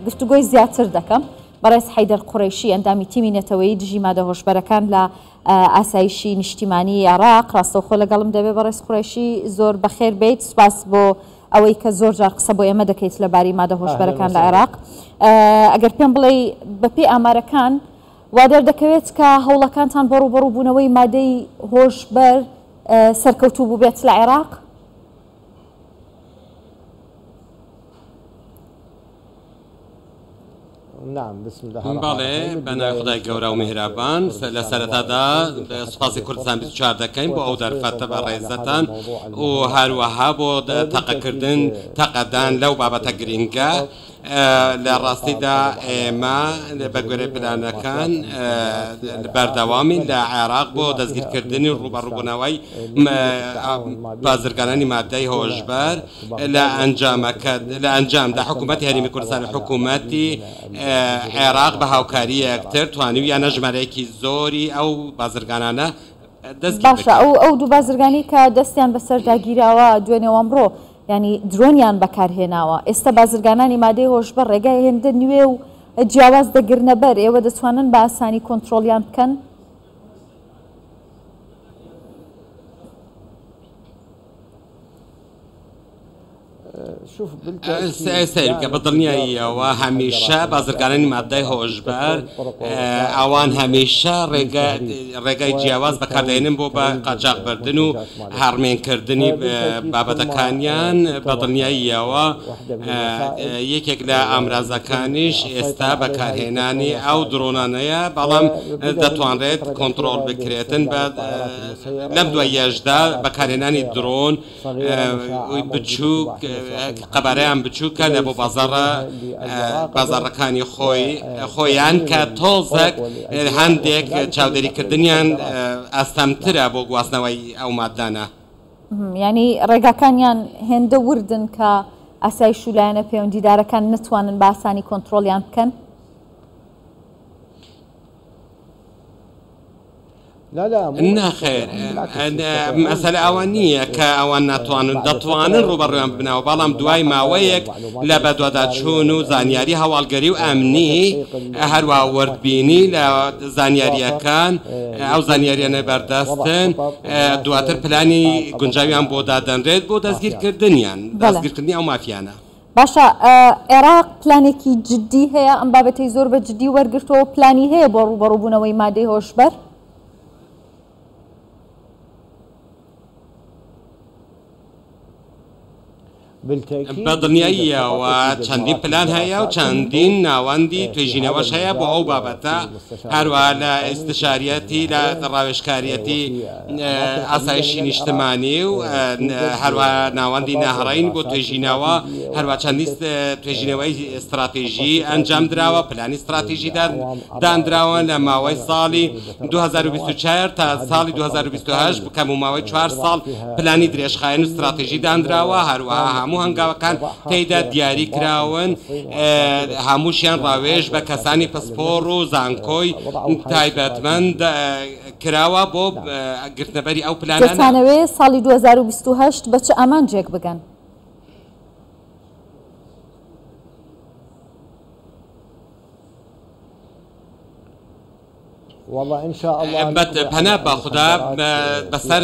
گفتوگۆی زیاتر دەکەم. بەڕێز حەیدەر قوڕەیشی ئەندامی تیمی نەتەوەیی دژی مادە هۆشبەرەکان لە ئاسایشی نیشتیمانی عێراق ڕاستەوخۆ لەگەڵم دەبێ. بەڕێز قوڕەیشی زۆر بەخێر بێیت، سوپاس بۆ ئەوەی کە زۆر جار قسە بۆ ئێمە دەکەیت لەبارەی مادە هۆشبەرەکان لە عێراق. ئەگەر پێم بڵێی بەپێی ئامارەکان وا دەردەکەوێت کە هەوڵەکانتان بۆ ڕووبەڕووبوونەوەی مادەی هۆشبەر سەرکەوتوو بووبێت لە عێراق؟ بەڵێ، بە ناوی خودای گەورە و میهرەبان، لە سەرەتادا سوپاسی کوردستان 24 دەکەین بۆ ئەو دەرفەتە بەڕێزەتان و هەروەها بۆ تەقەکردن تەقەدان لەو بابەتە گرینگە. لە ڕاستیدا ئێمە بە گوێرەی پلانەکان بەردەوامین لە عێراق بۆ دەستگیرکردنی و ڕووبەڕووبوونەوەی بازرگانانی ماددەی هۆشبەر. لە ئەنجامەکە لە ئەنجامدا حکوومەتی هەرێمی کوردستان و حکوومەتی عێراق بە هاوکاری یەکتر توانیویانە ژمارەیەکی زۆری ئەو بازرگانانە دەستگیر باشە بکەن. ئەو ئەو دوو بازرگانی کە دەستیان بەسەردا گیراوە دوێنێ و ئەمڕۆ یانی درۆنیان بەکارهێناوە ئێستا بازرگانانی مادەی هۆشبەر ڕێگای هێندە نوێ و جیاواز دەگرنە بەر ئێوە دەتوانن بە ئاسانی کۆنترۆڵیان بکەن؟ سەیر بکە بە دڵنیاییەوە هەمیشە بازرگانانی ماددەی هۆشبەر ئەوان هەمیشە ڕێگای جیاواز بەکاردێنن بۆ بە قاچاخبردن و هەڕمێنکردنی بابەتەکانیان بە دڵنیاییەوە یەکێک لە ئامرازەکانیش ئێستا بەکارهێنانی ئەو درۆنانەیە بەڵام دەتوانرێت کۆنتڕۆڵ بکرێتن بە لەم دواییەشدا بەکارهێنانی درۆن بچووک قەبارەیان بچووکە لە بۆ بازاڕە بازاڕەکانی خۆی خۆیان کە تۆزەک هەندێک چاودێریکردنیان ئاستەمترە بۆ گواستنەوەی ئەو ماددانە. یانی ڕێگاکانیان هێندە وردن کە ئاسایش و لایەنە پەیوەندیدارەکان نەتوانن بە ئاسانی کۆنترۆڵیان بکەن؟ نەخێر مەسەلە ئەوە نییە کە ئەوان ناتوانن دەتوانن ڕووبەڕوویان ببنەوە بەڵام دوای ماوەیەک لە بەدواداچوون و زانیاری هەواڵگەری و ئەمنی هەروەها وردبینی لە زانیارییەکان ئەو زانیاریانە بەردەستن دواتر پلانی گونجاویان بۆ دادەنرێت بۆ دەستگیرکردنیان دەستگیرکردنی ئەو مافیانە. باشە عێراق پلانێکی جدی هەیە ئەم بابەتەی زۆر بە جدی وەرگرتەوە پلانی هەیە بۆ ڕووبەڕووبوونەوەی مادەی هۆشبەر؟ بە دڵنیاییەوە چەندین پلان هەیە و چەندین ناوەندی توێژینەوەش هەیە بۆ ئەو بابەتە، هەروەها لە ئیستشاریەتی لە ڕاوێژکاریەتی ئاسایشی نیشتمانی و هەروەها ناوەندی نەهرەین بۆ توێژینەوە، هەروەها چەندین توێژینەوەی ستراتیژی ئەنجامدراوە، پلانی ستراتیژی داندراوە لە ماوەی ساڵی 2024 تا ساڵی 2028 بکەم و ماوەی چوار ساڵ پلانی درێژخایەن و ستراتیژی دانراوە، هەروەها هەموو هەنگاوەکان تێیدا دیاری کراون، هەمووشیان ڕاوێژ بە کەسانی پسپۆڕ و زانکۆی تایبەتمەند کراوە بۆ گرتنەبەری ئەو پلانانە. دەتانەوێ ساڵی 2028 بە چ ئامانجێک بگەن؟ پەنا بە خودا بەسەر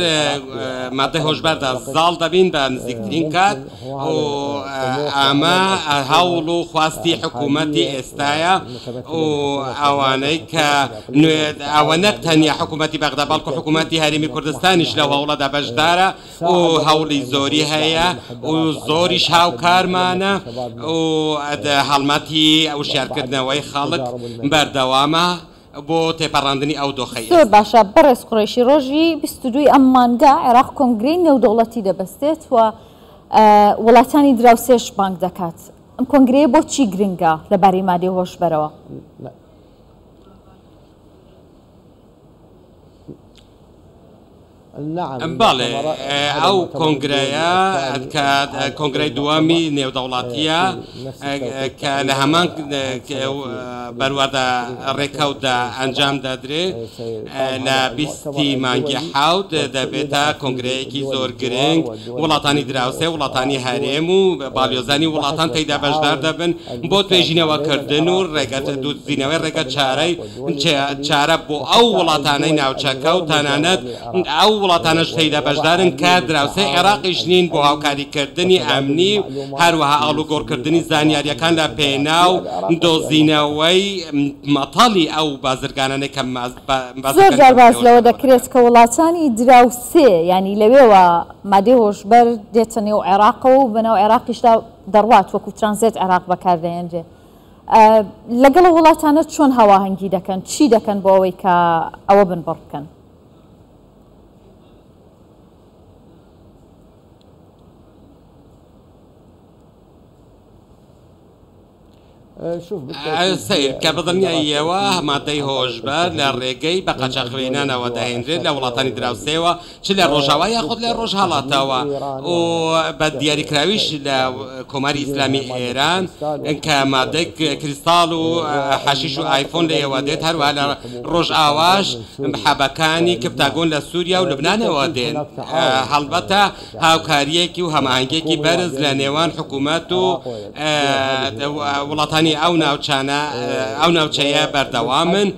مادەی هۆشبەردا زاڵ دەبین بە نزیکترین کات و ئەمە هەوڵ و خواستی حکوومەتی ئێستایە و ئەوانەی کە نوێ ئەوە نەک تەنیا حکوومەتی بەغدا بەڵکو حکوومەتی هەرێمی کوردستانیش لەو هەوڵەدا بەشدارە و هەوڵی زۆری هەیە و زۆریش هاوکارمانە و هەڵمەتی وشیارکردنەوەی خەڵک بەردەوامە بۆ تێپەڕاندنی ئەو دۆخەی زۆر ئێستا. باشە بەڕێز قوڕەیشی ڕۆژی 22 ی ئەم مانگە عێراق کۆنگرەی نێودەوڵەتی دەبەستێت و وڵاتانی دراوسێش بانگ دەکات ئەم کۆنگرەیە بۆچی گرنگە لەبارەی مادەی هۆشبەرەوە؟ بەڵێ، ئەو کۆنگرەیە کە کۆنگرەی دووەمی نێودەوڵەتییە کە لە هەمان بەرواردا ڕێکەوتدا ئەنجام دەدرێت لە بیستی مانگی حەوت دەبێتە کۆنگرەیەکی زۆر گرنگ، وڵاتانی دراوسێ، وڵاتانی هەرێم و باڵیۆزانی وڵاتان تێیدا بەشدار دەبن بۆ توێژینەوەکردن و ڕێگە دۆزینەوەی ڕێگە چارەی چارە بۆ ئەو وڵاتانەی ناوچەکە و تەنانەت ئەو وڵاتانەش تێیدا بەشدارن کە دراوسێی عێراقیش نین بۆ هاوکاریکردنی ئەمنی و هەروەها ئاڵوگۆڕکردنی زانیارییەکان لە پێناو دۆزینەوەی مەتەڵی ئەو بازرگانانەی کە زۆر بازرگانی جار بە باس لەوە مادەی دەکرێت هۆشبەرەوە کە وڵاتانی دراوسێ یانی لەوێوە مادەی هۆشبەر دێتە نێو عێراقەوە و بەناو عێراقیشدا دەڕوات وەکو ترانزێت عێراق بەکاردەهێنرێ. لەگەڵ ئەو وڵاتانە چۆن هاواهەنگی دەکەن؟ چی دەکەن بۆ ئەوەی کە ئەوە بنبڕ بکەن؟ سەیر کە بەدڵنیاییەوە مادەی هۆشبەر لە ڕێگەی بە قاچاخوێنانەوە دەهێنرێت لە وڵاتانی دراوسێوە چ لە ڕۆژاوا یاخود لە ڕۆژهەڵاتەوە و بە دیاریکراویش لە کۆماری ئیسلامی ئێران کە مادەی کریستاڵ و حەشیش و ئایفۆن لێیەوە دێت، هەروەها لە ڕۆژئاواش حەبەکانی کپتاگۆن لە سووریا و لوبنانەوە دێن. هەڵبەتە هاوکارییەکی و هەماهەنگییەکی بەرز لە نێوان حکوومەت و وڵاتانی ئەو ناوچانە ئەو ناوچەیە بەردەوامن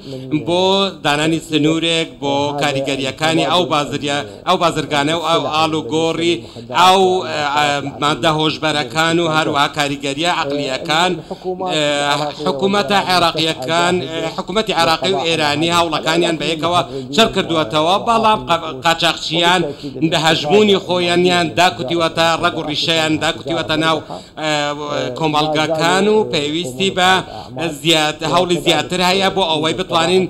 بۆ دانانی سنوورێک بۆ کاریگەرییەکانی ئەو بازریە ئەو بازرگانە و ئەو ئاڵوگۆڕی ئەو ماددە هۆشبەرەکان و هەروەها کاریگەرییە عەقلییەکان حکوومەتە عێراقییەکان حکوومەتی عێراقی و ئێرانی هەوڵەکانیان بەیەکەوە چڕ کردووەتەوە، بەڵام قاچاخچییان بە هەژموونی خۆیانیان داکوتیوەتە ڕەگ و ڕیشەیان داکوتیوەتە ناو کۆمەڵگەکان و پێویستی بە هەوڵی زیاتر هەیە بۆ ئەوەی بتوانین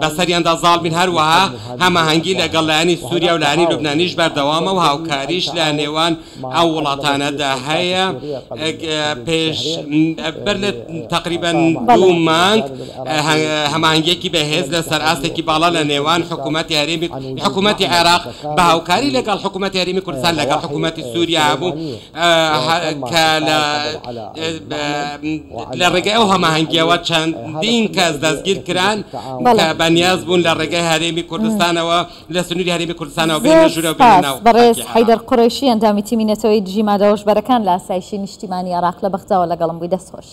بەسەریاندا زاڵ بین، هەروەها هەماهەنگی لەگەڵ لایەنی سووریا و لایەنی لوبنانیش بەردەوامە و هاوکاریش لە نێوان ئەو وڵاتانەدا هەیە. پێش بەر لە تەقریبەن دوو مانگ هەماهەنگییەکی بەهێز لەسەر ئاستێکی باڵا لە نێوان حکوومەتی هەرێمی حکوومەتی عێراق بە هاوکاری لەگەڵ حکوومەتی هەرێمی کوردستان لەگەڵ حکوومەتی سووریا هەبوو کە لە ڕێگەی ئەو هەماهەنگییەوە چەندین کەس دەستگیر کران کە بەنیاز بوون لە ڕێگەی هەرێمی کوردستانەوە لە سنووری هەرێمی کوردستانەوە بێنە ژوورەوە بێنە ناو بەڕێز حەیدەر قوڕەیشی ئەندامی تیمی نەتەوەیی دژی مادە هۆشبەرەکان لە ئاسایشی نیشتیمانی عێراق لە بەغداوە لەگەڵم بووی دەست خۆش.